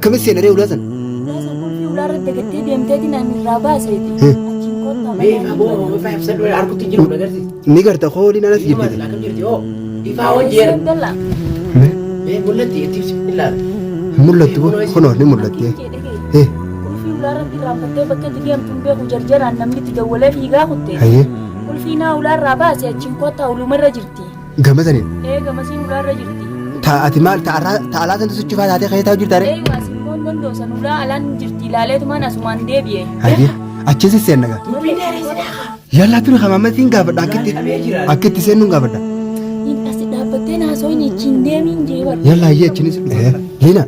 Akkamitti seenaree ulaa sana? Ulaa san qulfii ulaa irratti dagattee deemteetiin ani irraa baaseeti. Achiin kottaa Mee ifaa boo boo ifaa ibsadhu argutti jiru na agarsiisi. Ni garta kooliin anas Dhiiruma jirti. silaa kam jirti hoo? Ifaa hojii jedha. Abdalla. Mee mul'atti itti ibsi ilaala. Mul'attu kunoo ni mul'atti. Eh, Qulfii ulaa irratti irraanfattee bakka itti deemtu hin beeku jarjaraan namni itti dawwalee fiigaa kutte. Hayyee. Qulfii naa ulaa irraa baase achiin kottaa ulumarra jirti. Gama saniin. Ee gamasiin ulaa irra jirti. Ta ati maal ta arraa ta alaa santu sochifaa taatee keessa taa'u jirta ree? Ee waasiin koon dandoosan ulaa alaan jirti ilaaleetumaan asumaan deebi'e. Hayyee. Achi sisseenna gaa. Yallaa ture kan mamma siin gaafadha akkitti akkitti seennuun gaafadha. Hin asi dhaabbattee naasoo hin achiin deemiin jee bar. Yallaa hayyee achinis. Liina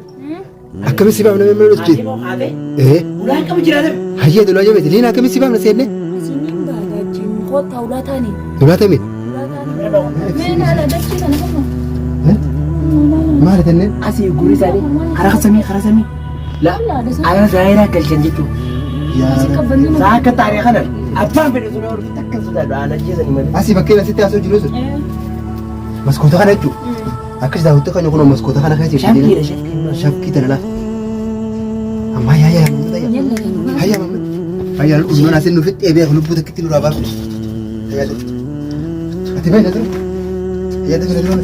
akkamitti si baafna mee maal Haatee moo haatee? Eh Ulaan qabu jiraate. hayyee dulaa jabeeti Liina akkamitti si baafna seenne? Asiin hin baata achiin kottaa ulaa taane. Dulaa tame. Ulaa taane. Mee naala dachee kana kuma. Maali tenneen? Asii gurri isaanii karaa samii karaa samii. La ala zaayiraa galchan jechuudha. Asii qabbanni Saa akka taaree kana abbaan fedhe sun horfi takka sodaadhu aan ajjeesanii malee. Asii bakkeen asitti haasoo jiru sun. Maskoota kana jechuudha. Akkas daawwattee kan kun maskoota kana keessa jirti. Shafkiidha shafkiin. Shafkii tana lafa. Amma yaa yaa mamma hayya mamma. Hayya dhumnoon asin nu fixxee beeku lubbuu takkitti nurraa baasu. Hayya dur. Ati bayi na dur. Hayya dur na dur.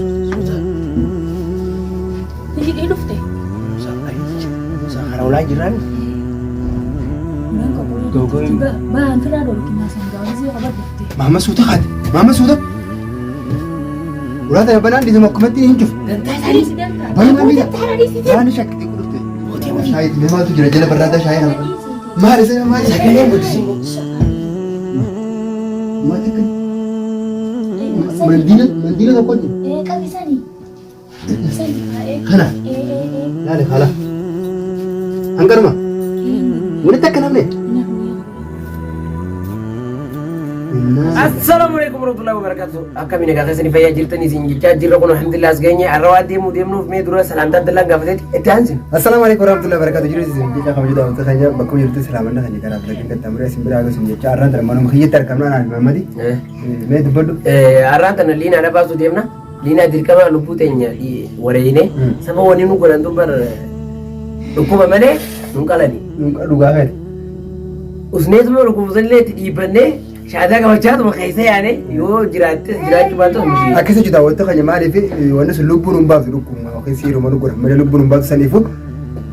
Hidhii dhufte. Karaa ulaa jiraan. Ba'aan firaa dhorkinaa sangaa qaba dhufte. Maama suuta kaate. Maama suuta. Ulaa tana banaan dhiisama akkumatti hin cufu. Dantaa isaanii. Banuu namni Waan shakkii dhufte. Shaayii mee maaltu jira jala barraadaa shaayii kana. Maal isa maal isa Sagalee guddisii. Maal akka mandiila mandiila tokko jira. Ee qabisanii. Kana laale haala. Hanganuma walitti akka namne. Assalaamu alaikum warahmatullahi wabarakatuh. Akkamiin egaa keessanii fayyaa jirtanii isin jechaa jirra kun alhamdulillah as geenye har'a waan deemuu deemnuuf mee dura salaamtaa Abdallaan gaafateeti itti aansinu. Assalaamu alaikum warahmatullahi wabarakatuh. Jiru isin jecha kabaju daawwattoota keenya bakka jirtu salaamanna kan karaa filatiin qaxxaamuree isin biraa isin jecha har'aan tana manuma kiyyatti argamna anaan Mahammadi. Mee dubbadhu. Har'aan tana liinaadha baasuu deemna. Liinaa dirqama lubbuu teenya wareeyne saba wani nu godhan tun bar dhukkuba malee nun qalani. Dhugaa keeti. Usneetuma dhukkubsallee itti dhiibbannee shaadaa qabachaatuma keessa yaane yoo jiraattes jiraachuu baattus nu Akkasa jechuudha daawwattoota keenya maaliif wanni sun lubbuun hin baaftu dhukkubuma yookiin siiruma nu godhan malee lubbuun hin baaftu saniifu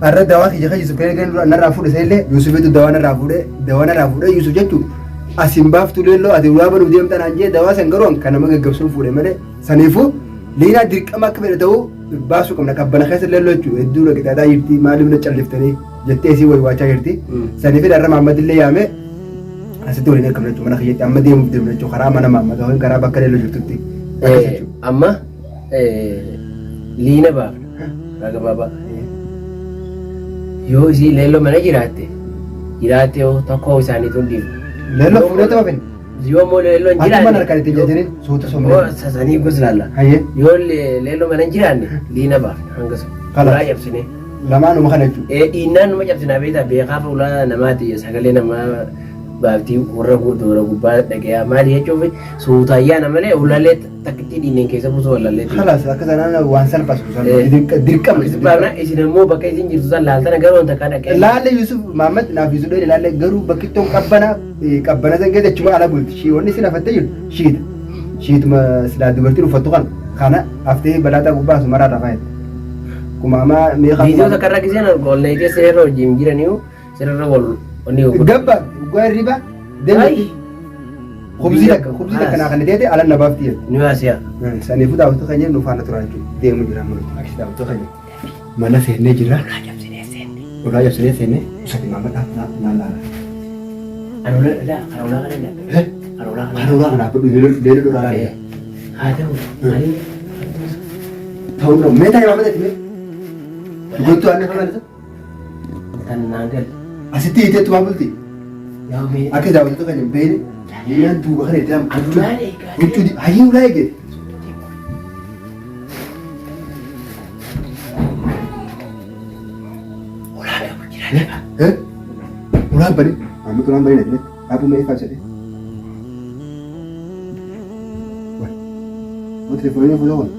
har'a dawaa kiyya kan Yusuf kan dura narraa fuudhe sanillee Yusufitu dawaa narraa fuudhe dawaa narraa fuudhe Yusuf jechuun as hin baaftu leelloo ati ulaa banuuf deemta naan jee dawaa san garuu kan nama gaggabsuun fuudhe malee saniifu liinaa dirqama akka fedhe ta'uu baasuu qabna qabbana keessa leelloo jechuun hedduu na qixaaxaa jirti maaliif na calliftanii jettee isii waywaachaa jirti saniif har'a Mahammadillee yaame asitti waliin argamna jechuudha mana kiyyatti amma deemuuf deemna jechuudha karaa mana Mahammad yookiin karaa bakka leelloo jirtutti. Akkas jechuudha. Amma liina baafna karaa gabaabaa. Yoo isii leelloo mana jiraatte jiraatte yoo tokko isaaniitu hin dhiifne. Leelloo fuudhee ta'uu fedhe. Yoo immoo leelloo hin Ati mana jiraanne harkaan ittiin jajjaniin suuta somnee. yoo sasanii gos laalla. Hayyee. Yoo leelloo mana hin jiraanne liina baafna hanga sun. Kalaas. Ulaa cabsine. Lamaanuma kana jechuudha. Ee dhiinnaan numa cabsinaa beektaa beekaa fuula namaati sagalee namaa baaftii warra doora gubbaa dhagayaa maali jechuuf suutaayyaana malee ulalee takkittii dhiinneen keessa buusuu wallallee. Kalaas akka sanaan waan salphasu dirqama. Isin baafna isin ammoo bakka isin jirtu san laaltana garuu wanta kaa dhaqee. Laalle Yusuf Mahammad naaf Yusuf dheedhe laalle garuu bakkittoon qabbana qabbana san keessa achuma ala bulti. Shii wanni isin hafattee jirtu shiita. Shiituma silaa dubartiin uffattu kana kana haftee balaaxaa gubbaa asuma irraa rafaa jirti. Kumaamaa meeqa Viidiyoo takka irra giseen argu ol neetee siree wajjin jiraniyu siree wal onni godhu. Gabba dhugaa hirriba deemti. Khubzii takka khubzii takka naa kan teete ala na baafti jedhe. Ni waasiyaa. Saniifuu daawwattoota keenya nu faana turaa jechuudha. Deemu jira amma nuti. Akkasii daawwattoota keenya. Mana seennee jirra. Ulaa cabsinee seenne. Ulaa cabsinee seennee. Usati maama dhaaf naan laala. Ani ulaa ulaa kan ulaa kana hin Kan ulaa kana. Kan ulaa kana dhaabbadhu leeloo dhoraa laala. Haa ta'u. Ani Ta'uu qabu. Mee taa'ee maama ta'e mee. Dhugattuu aannan kan isa. Tan naan galle. Asitti hiiteetu maa bulti. Yaa mee. Akka daawwattoota keenya hin beekne. Liinaan duuba kana itti Ani ulaa eegaa. Huccuu hayyuu ulaa eegee. Ulaa qabu jira lafa. Eh? Ulaan bani. Maamma ulaan bani na Dhaabuu mee ifaa jedhee. Wai. Telefoonii fuula kun.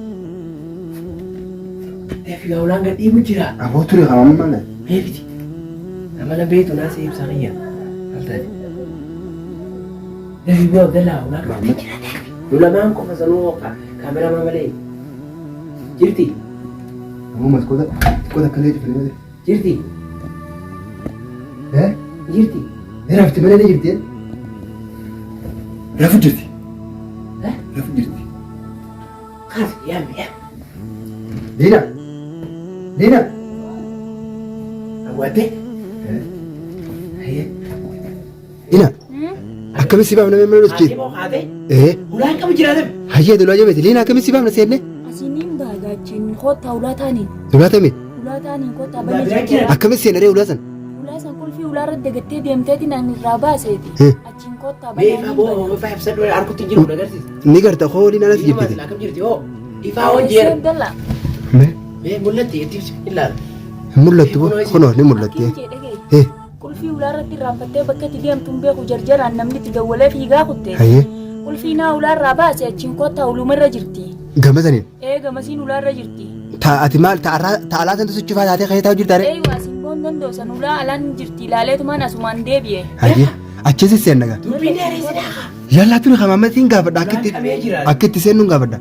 Deefi gaa ulaan gad dhiibu jira. Aboo ture kan amma malee. Meefiti. Amala beektu naa si ibsa kiyya. Maal taate? Dafi bu'aa Abdallaa ulaa qabatee jira. Nu lamaan qofa sanuu kaameramaa malee. Jirti. Ammoo maskoota xiqqoo takka illee cufanii malee. Jirti. Eh? Jirti. Rafti malee ni jirti. Rafu jirti. Eh? Rafu jirti. Kaas yaami yaami. Liina. Liina. Awwaate. Liina. Akkamitti si baafna mana dhufti? Haatee moo haatee? Eh. Ulaan qabu jiraatan. Hayyee dulaa jabeeti. Liina akkamitti si baafna seenne? Asiniin baagaachiin kottaa ulaa taaniin. Dulaa tami. Ulaa taaniin kottaa Ulaa banee biraa jira. jira. Akkamitti seenne ree ulaa san? Ulaa san qulfii ulaa irra dagattee deemteetiin ani irraa baaseeti. Achiin kottaa Mee ifaa banee boo ifaa ibsadhu harkutti jiru agarsiisa. Ni garta hoo liina alas Ilma jirti. akkam jirti hoo? Ifaa hoo jeera. Dalla. Mee Mee mul'atti itti ibsi ilaala. hin mul'attu boo kunoo ni mul'atti. Akkin jedhe ga'e. Eh. Qulfii ulaa irratti irraanfattee bakka itti deemtu hin beeku jarjaraan namni itti dawwalee fiigaa kutte. Hayyee. Qulfii naa ulaa irraa baase achiin kottaa ulumarra jirti. Gama saniin. Ee gamasiin ulaa irra jirti. Ta ati maal ta arraa ta alaa santu sichufaa taatee keessa taa'u jirta ree? Ee waasiin boon danda'u san ulaa alaan jirti ilaaleetumaan asumaan deebi'e. Hayyee. Achi si seenna gaa. Dubbiin dheeree sidaa. Yallaa tuni kamaammatiin gaafadha akka itti Ulaan qabee jira. akka itti seennuun gaafadha.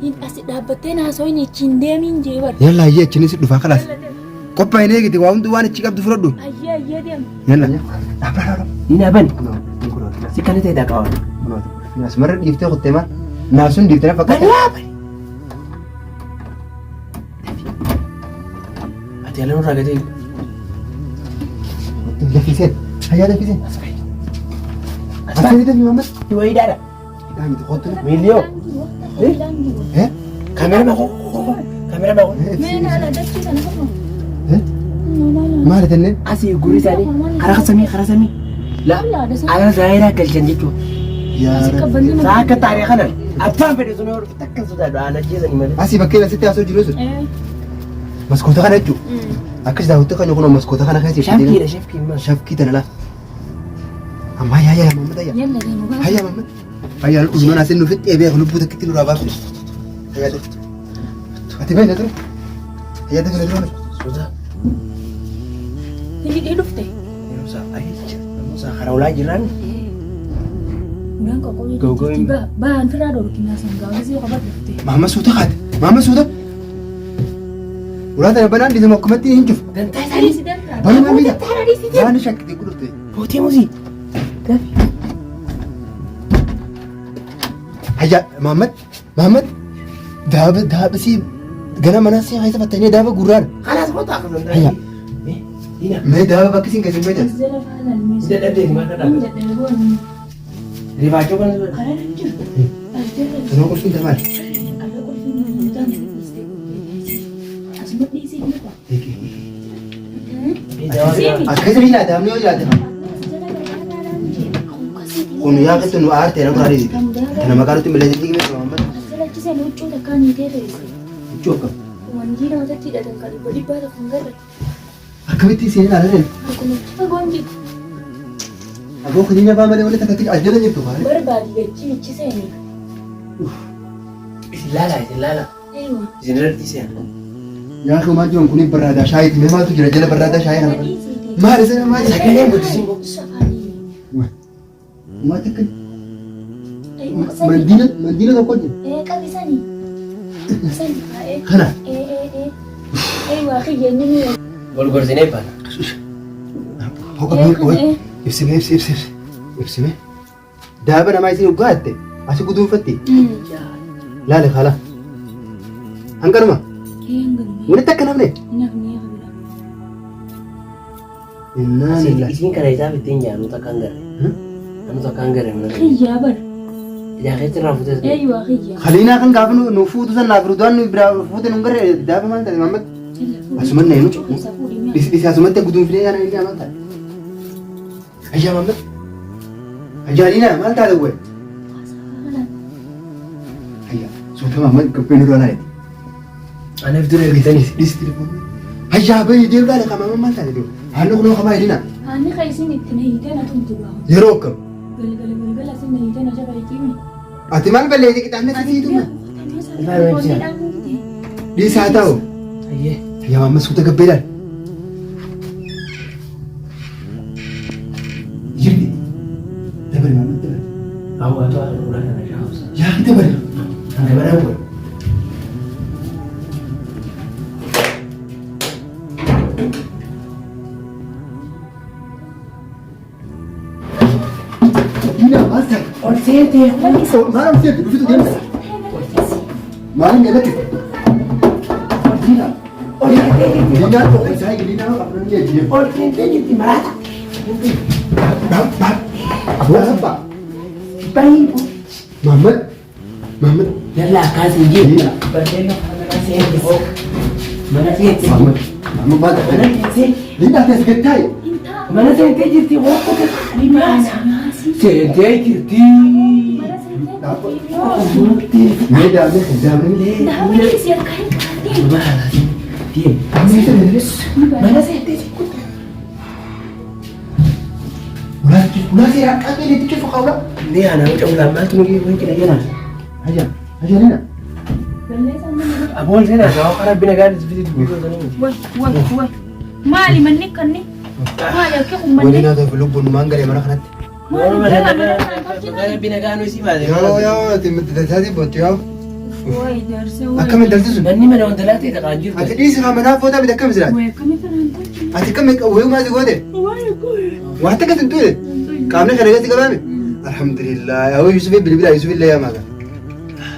Hin as dhaabbattee naasoo hin achiin deemiin jee bar. Yallaa hayyee achinis dhufaa kalaas. Qophaa'in eegiti waa hundi waan achi qabdu fudhadhu. Ayyee ayyee deem. Yalla. Dhaabaa dhaabaa. Ni bani. Si kana ta'e dhaqaa. Asumarra dhiiftee kuttee maal? Naasuun dhiiftee na fakkaata. Ati ala nurraa gatee. Lafiseen. Hayyaa lafiseen. Asii dafi mammas. Wayiidhaadha. Miti kottu. Miiliyoo. Eh? Kaamera maqoo. Kaamera maqoo. Mee naala dachii sana qofa. Eh? Maali jenneen? Asii gurri isaanii karaa samii karaa samii. La ala zaayiraa galchan jechuudha. Yaa Rabbi. Saa akka taaree kanan abbaan fedhe sun yoo dhufte akka sodaadhu aan ajjeesanii malee. Asii bakkeen asitti haasoo jiru sun. Maskoota kana jechuudha. Akkas daawwattee kan kunoo maskoota kana keessa Shafkiidha shafkiin maal. Shafkii tana laa. Ammaa yaa yaa mamma tayya. Yalla deemu ba'a. Hayya mamma. Hayya ulmaan asiin nuuf itti eebee lubbuu takkitti nurraa baafte. Hayya ture. Ati beekna ture. Hayya ture ture. Sodaa. Inni dhufte. Yeroo isaa ayicha. Namoota karaa ulaa jiraan. Ulaan qoqqooyyee Go, go. jirti. Ba'aan firaa dhorkinaa san gaafasii qofa dhufte. Maama suuta kaate. Maama suuta. Ulaa tana banaan dhiisama akkumatti hin cufu. Dantaa isaanii. Dhiisi dantaa. Banuma miidha. Waan shakkite gudhufte. Bootee musii. Hayya Mahammad Mahammad daaba daaba si gara mana si keessa fattanii daaba gurraan. Kalaas kootaa akka dantaa. Hayya. Dina. Mee daaba bakki siin keessa hin beektan. Jala faana almeessi. Dadhabdee maal Hin dhadhaa. dadhabe boonu. Rifaachuu kan. Karaa hin jiru. As jala. Sanoo qulfiin tamaali. Alla qulfiin hin taane dhiistee qottee. Asuma dhiisee hin dhufa. Akkasii ni jiraata namni yoo jiraate. Kun yaa qixxu nu aartee na gurraa Kana maqaa nutti mileetti dhigme Mahammad. As jala huccuu takkaan hiitee teesse. Huccuu akkam. Wanjii namatatti hidhatan kan dhibba dhibbaa tokko hin garre. Akkamitti isiin ilaalan? Akkuma fagoon jiru. Aboo kiniina baa malee walitti akkatti as jala jirtu maali? Barbaadi gachii ichi seeni. Isin laalaa isin laalaa. Eewa. Isin irratti seena. Yaa shumaa jiran kuni barraadaa shaayiiti. Mee maaltu jira jala barraadaa shaayii kana? Maali sana maali? Sagalee guddisiin boo. Maal takka mandiila mandiila tokko jira. Ee qabi sani. Sani ee. Kana Ee ee ee. Eewa kiyya inni ni. Wal gorsinee baana. hoqa mee ibsime ibsi ibsi ibsi ibsime. Daaba namaa isin uggaatte asi guduunfatti. Laale kaala. Hanqanuma walitti akka namne. Nafni qabila. Innaa lillahi. Isin kana isaaf ittiin jaanu takka hin garre. Anu takka hin garre mana. Kiyya bar. Ijaa keessa irraa fuutee. Eewa kiyya. Khaliinaa kan gaafa nu fuutu san naaf rudaan nu biraa fuute nu garre daaba maal ta'e Mahammad. Asuman na hinu. Dhisi dhisi asumatti guduunfinee kana inni amantaa. Ayyaa Mahammad. Ayyaa Liinaa maal taate wayi? Ayyaa suuta Mahammad gabbee nurraa laayiti. Anaaf dura eegitaniis. Dhisi telefoonii. Ayyaa bayi deemu laale qaama maal taate deemu. Haalli kunoo qamaa Liinaa. Aanni kan isin itti na hiitee na tumtu gaafa. Yeroo akkam. Galgala galgala isin na hiitee na jaba hiikimi. Ati maal balleessi qixaanne sitti tuma. Dhiisaa ta'u. Ayyee. Ayyaa Mahammad suuta gabbee laale. Hawwaatu haala ulaa kana shaamsa. Yaa kita bari. Gimana bu? Dina maal ta'e? Ol seentee. Maal ol seente? Dhufitu deemta. Maal inni lakkise? Dina. Ol seentee jirti. Dina tokko isaa Dina afran jee. Ol seentee jirti maraata. Bab bab. Abu sabba. Bayi. Muhammad. Muhammad. Yalla akkas hin jiru. Dina. Barteelloo mana seente hoo. Mana seente. Muhammad. Muhammad maal ta'e? Mana seente. Dina ati as gattaa'e. Mana seentee jirti hoo. Seentee jirti. Mee daamne daamne. Mana seentee jirti. Ulaa seeraa qabee leeticha foqaa ulaa. Ni ana mucaa ulaan maaltu nu geessu hin jira. Haja haja Dina. Aboon seenaa sababa karaa bina gaarii fiti dubbii gootanii miti. Way way way. Maali manni kanni? Maali akka kun manni? Waliin haa ta'u lubbuun maan galee mana kanatti. Maali jala mana kana tolchitan? Bina gaanuu si baase. Yoo yoo ati miti booti yoo. Way jaarsa way. Akkamiin dalti sun? Manni mana wanta laatee taqaan jirtu. Ati dhiisi haa manaa footaa bite akkam jiraati? Way akkamitti kanaan tolchitan? Ati akkam wayii maasii goote? Way goy. Waan takka sin tuule? Qaamni kana gadi qabaame? Alhamdulillah. Yaa Yusuf bilbila Yusuf illee yaa maaga.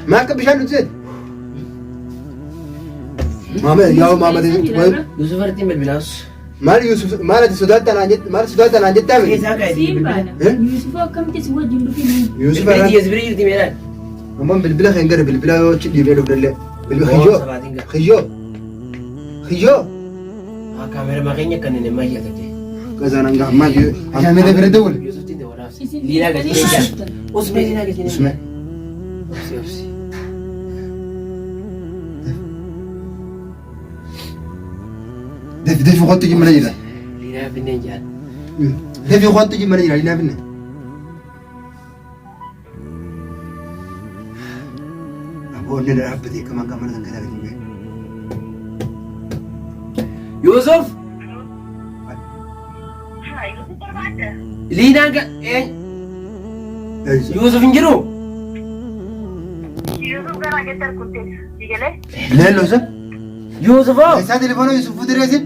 Maa akka bishaan dhugseet? Maama yaa maama Yusuf artiin bilbilaas. maal Yusuf maal ati sodaattan aan jette maal sodaattan aan jettaa miti? Keessaa ka'e Siin bilbila. baana. Eh? Yusuf akkamitti si wajjin dhufini? Yusuf Bilbila irraa xiyyees bira jirti meelaan. ammaan bilbila kan gara bilbila yoo achi dhiibnee dhufnellee bilbila kiyyoo Sabaatiin gara. kiyyoo kiyyoo Kaamera makeenya kan inni mayyate. Kazaan hanga ammaa jiru. Ashaan bira dawwale. Yusuf tiin walaafsi. Isin Liinaa gadi dhiiftanii jaa. maal dhuftan? Usmee liinaa gadi. Usmee. Obsi obsi. Dafi dafi kottu jimma jira. Liinaa finneen jaan. Dafi kottu jimma jira liinaa finne. Aboonni dhaabbatee akka maqaa mana kan gadi hin Yusuf. Liinaan ga Yusuf hin jiru. Leelloo isa. Yusuf hoo. Isaa telefoona Yusuf fuutiree isin.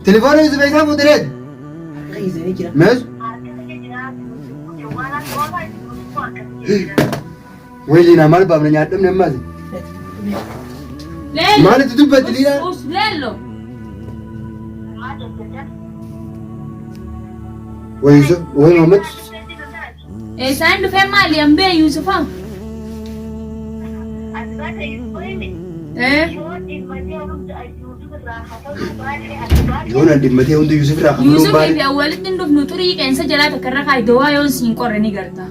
Telefoona Yusuf isaa fuutiree. Harka keessanii jira. Mees. Way liinaa maal baafna nyaadhamne ammaas. Leello. Maalitti dubbatti liinaa? Us leello. Way Yusuf way Muhammad. Isaan dhufee maali hambee Yusufa? Eh? Yoon an dhimmatee hundi Yusuf irraa kan Yusufii fi baale. awwalitti hin dhufnu xurii qeensa jalaa takka irra kaayi dawaa yoon siin qorre ni garta.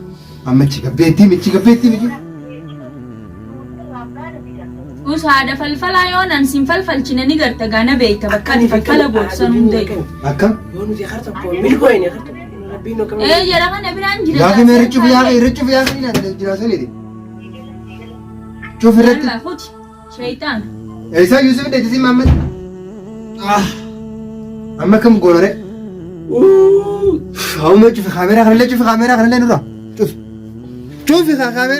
Amma achi gabbeettii michi gabbeettii michi. Us haadha falfalaa yoon an siin falfalchine ni garta gaana beekta bakka ati falfala gootu san hundee. Akkam? Yoo nuti har tokko milkooyne har tokko rabbiin nu akkamiin. Ee jara kana biraan jira. Gaafi mee richuuf yaaqii richuuf yaaqii naa jiraasaniiti. Cuuf irratti. Yalla huti shaytaan. Eessaa Yusuf dheetisii Muhammad. Amma kam goonore? Hauma cufi kaameraa kanallee cufi kaameraa kanallee nurra. Cufi. Cufi kaameraa.